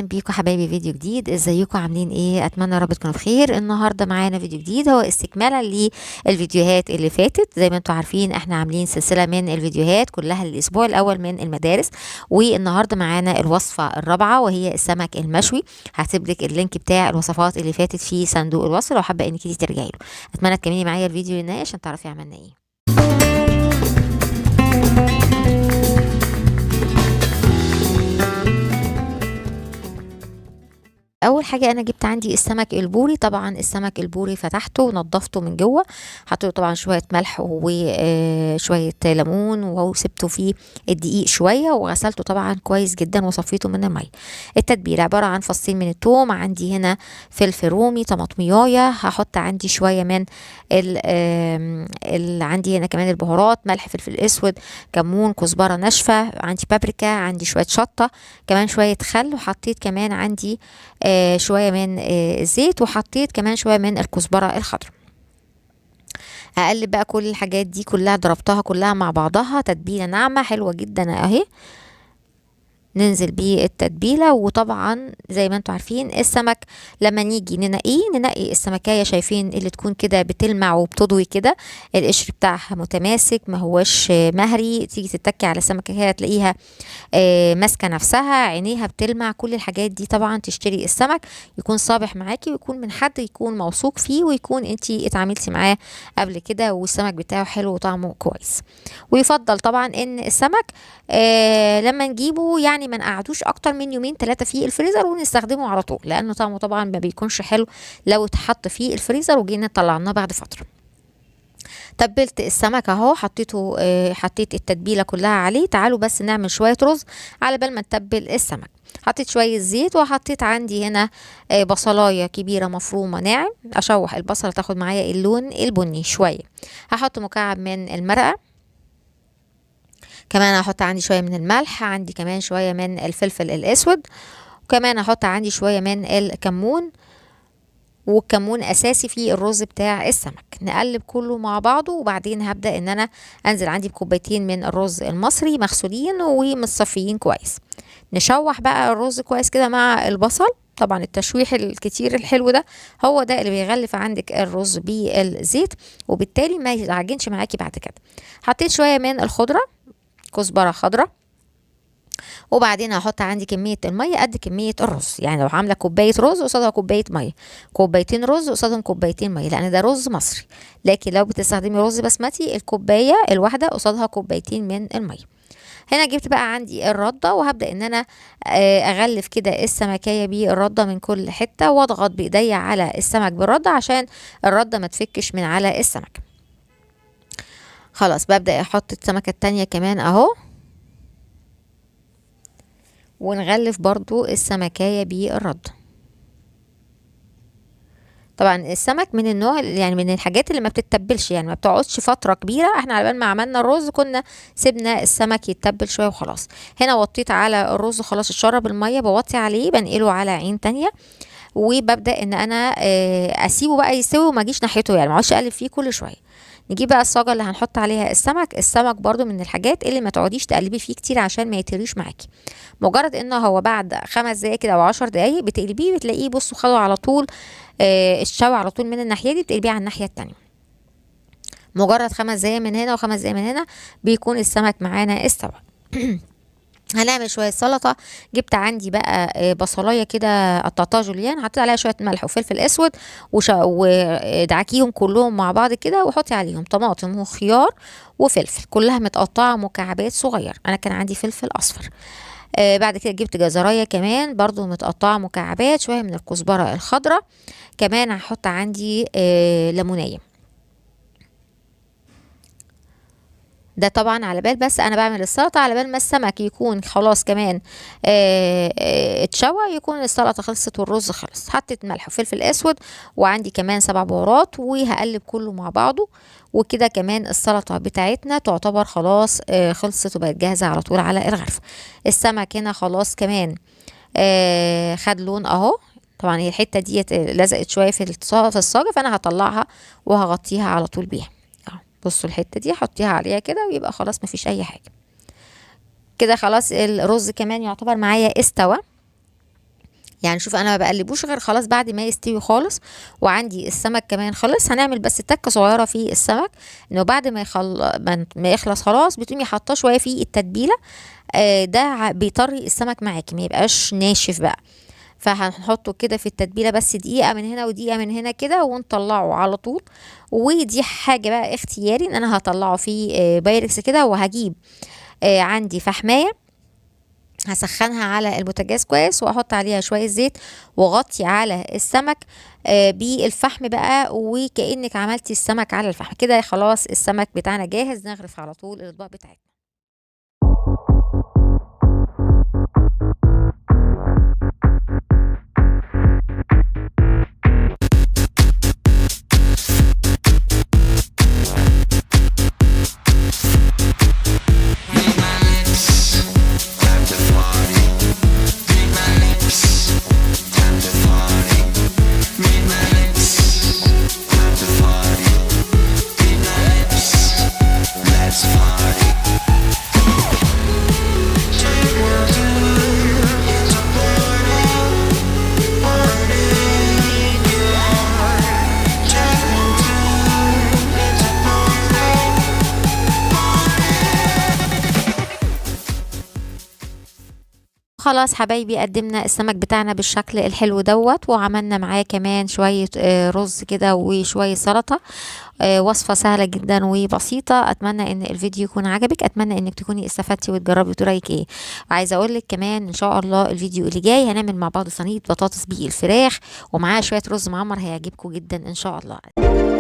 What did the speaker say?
بيكم حبايبي، فيديو جديد. ازيكم عاملين ايه؟ اتمنى يا رب تكونوا بخير. النهارده معانا فيديو جديد هو استكمالا للفيديوهات اللي فاتت. زي ما انتم عارفين احنا عاملين سلسلة من الفيديوهات كلها للاسبوع الاول من المدارس، والنهارده معانا الوصفة الرابعة وهي السمك المشوي. هسيب لك ال link بتاع الوصفات اللي فاتت في صندوق الوصف لو حابة انك انت ترجعي له. اتمنى تكملي معايا الفيديو للنهاية عشان تعرفي عملنا ايه. اول حاجة انا جبت عندي السمك البوري. طبعا السمك البوري فتحته ونضفته من جوه، حطيته طبعا شوية ملح وشوية ليمون وسبته فيه الدقيق شوية، وغسلته طبعا كويس جدا وصفيته من المية. التتبيله عبارة عن فصين من الثوم، عندي هنا فلفل رومي، طماطميايه، هحط عندي شوية من ال عندي هنا كمان البهارات، ملح، فلفل اسود، كمون، كزبره ناشفة، عندي بابريكا، عندي شوية شطه، كمان شوية خل، وحطيت كمان عندي شوية من الزيت، وحطيت كمان شوية من الكزبره الخضراء. هقلب بقى كل الحاجات دي كلها، ضربتها كلها مع بعضها، تتبيله ناعمة حلوة جدا اهي. ننزل بيه التتبيله. وطبعا زي ما انتم عارفين السمك لما نيجي ننقيه، ننقي السمكيه شايفين اللي تكون كده بتلمع وبتضوي كده، القشر بتاعها متماسك ما هوش مهري، تيجي تتكي على السمكة كده تلاقيها ماسكه نفسها، عينيها بتلمع. كل الحاجات دي طبعا تشتري السمك يكون صابح معاكي، ويكون من حد يكون موثوق فيه، ويكون انتي اتعاملتي معاه قبل كده والسمك بتاعه حلو وطعمه كويس. ويفضل طبعا ان السمك لما نجيبه يعني ما نقعدوش اكتر من يومين 3 في الفريزر ونستخدمه على طول، لانه طعمه طبعا ما بيكونش حلو لو اتحط في الفريزر وجينا طلعناه بعد فترة. تبلت السمك اهو، حطيته حطيت التتبيله كلها عليه. تعالوا بس نعمل شوية رز على بال ما نتبل السمك. حطيت شوية زيت، وحطيت عندي هنا بصلايه كبيرة مفرومه ناعم، اشوح البصله تاخد معايا اللون البني شوية. هحط مكعب من المرقه، كمان هحط عندي شوية من الملح، عندي كمان شوية من الفلفل الاسود، وكمان هحط عندي شوية من الكمون، والكمون اساسي في الرز بتاع السمك. نقلب كله مع بعضه، وبعدين هبدا ان انا انزل عندي بكوبايتين من الرز المصري مغسولين ومتصفيين كويس. نشوح بقى الرز كويس كده مع البصل. طبعا التشويح الكتير الحلو ده هو ده اللي بيغلف عندك الرز بالزيت، وبالتالي ما يعجنش معاكي بعد كده. حطيت شوية من الخضرة، كزبره خضراء، وبعدين هحط عندي كمية المية قد كمية الرز، يعني لو عامله كوباية رز قصادها كوباية مية، كوبايتين رز قصادهم كوبايتين مية، لان ده رز مصري. لكن لو بتستخدمي رز بسمتي الكوباية الواحدة قصادها كوبايتين من المية. هنا جبت بقى عندي الردة، وهبدا ان انا اغلف كده السمكيه بالرده من كل حتة، واضغط بايديا على السمك بالرده عشان الردة ما تفكش من على السمك. خلاص ببدأ احط السمكة التانية كمان اهو، ونغلف برضو السمكية بالردة. طبعا السمك من النوع يعني من الحاجات اللي ما بتتبلش، يعني ما بتقعدش فترة كبيرة. احنا على بال ما عملنا الرز كنا سيبنا السمك يتبل شوية وخلاص. هنا وطيت على الرز خلاص اتشرب المية، بوطي عليه، بنقله على عين تانية، وببدأ ان انا اسيبه بقى يستوي وما اجيش ناحيته، يعني ما اقعدش اقلب فيه كل شوية. نجيب بقى الصاجه اللي هنحط عليها السمك. السمك برضو من الحاجات اللي ما تقعديش تقلبي فيه كتير عشان ما يتهريش معاكي. مجرد ان هو بعد 5 دقايق كده او 10 دقايق بتقلبيه، بتلاقيه بصوا خده على طول، الشوي على طول من الناحية دي، بتقلبيه على الناحية التانية. مجرد 5 دقايق من هنا و5 دقايق من هنا بيكون السمك معانا استوى. هنعمل شوية سلطة. جبت عندي بقى بصلايه كده قطعتها جوليان، حطيت عليها شوية ملح وفلفل اسود ودعكيهم كلهم مع بعض كده، وحطي عليهم طماطم وخيار وفلفل، كلها متقطعه مكعبات صغيرة. انا كان عندي فلفل اصفر. بعد كده جبت جزرايه كمان برضو متقطعه مكعبات، شوية من الكزبره الخضراء، كمان هحط عندي ليمونيه. ده طبعا على بال بس انا بعمل السلطة، على بال ما السمك يكون خلاص كمان اتشوى، يكون السلطة خلصت والرز خلص. حطيت ملح وفلفل اسود، وعندي كمان 7 بهارات، وهقلب كله مع بعضه. وكده كمان السلطة بتاعتنا تعتبر خلاص خلصت وبقت جاهزة على طول على الغرف. السمك هنا خلاص كمان خد لون اهو. طبعا هي الحتة ديت لزقت شوية في الصاجه، فانا هطلعها وهغطيها على طول بيها. بصوا الحتة دي حطيها عليها كده ويبقى خلاص مفيش اي حاجة كده. خلاص الرز كمان يعتبر معايا استوى. يعني شوف انا ما بقلبوش غير خلاص بعد ما يستوي خالص. وعندي السمك كمان خلص، هنعمل بس تكه صغيرة في السمك، انه بعد ما يخلص خلاص بتقومي حاطاه شوية في التتبيله. ده بيطري السمك معاكي، ما يبقاش ناشف بقى. فهنحطه كده في التتبيله بس دقيقة من هنا ودقيقة من هنا كده، ونطلعه على طول. ودي حاجة بقى اختياري، ان انا هطلعه في بايركس كده، وهجيب عندي فحمايه هسخنها على البوتاجاز كويس، واحط عليها شوية زيت، واغطي على السمك بالفحم بقى، وكأنك عملتي السمك على الفحم كده. خلاص السمك بتاعنا جاهز، نغرف على طول الاطباق بتاعتنا. خلاص حبايبي قدمنا السمك بتاعنا بالشكل الحلو دوت، وعملنا معاه كمان شوية رز كده وشوية سلطة. وصفة سهلة جدا وبسيطة. اتمنى ان الفيديو يكون عجبك، اتمنى انك تكوني استفدتي وتجربي وترايك ايه. وعايزة اقولك كمان ان شاء الله الفيديو اللي جاي هنعمل مع بعض صينية بطاطس بالفراخ ومعاها شوية رز معمر، هيعجبكم جدا ان شاء الله.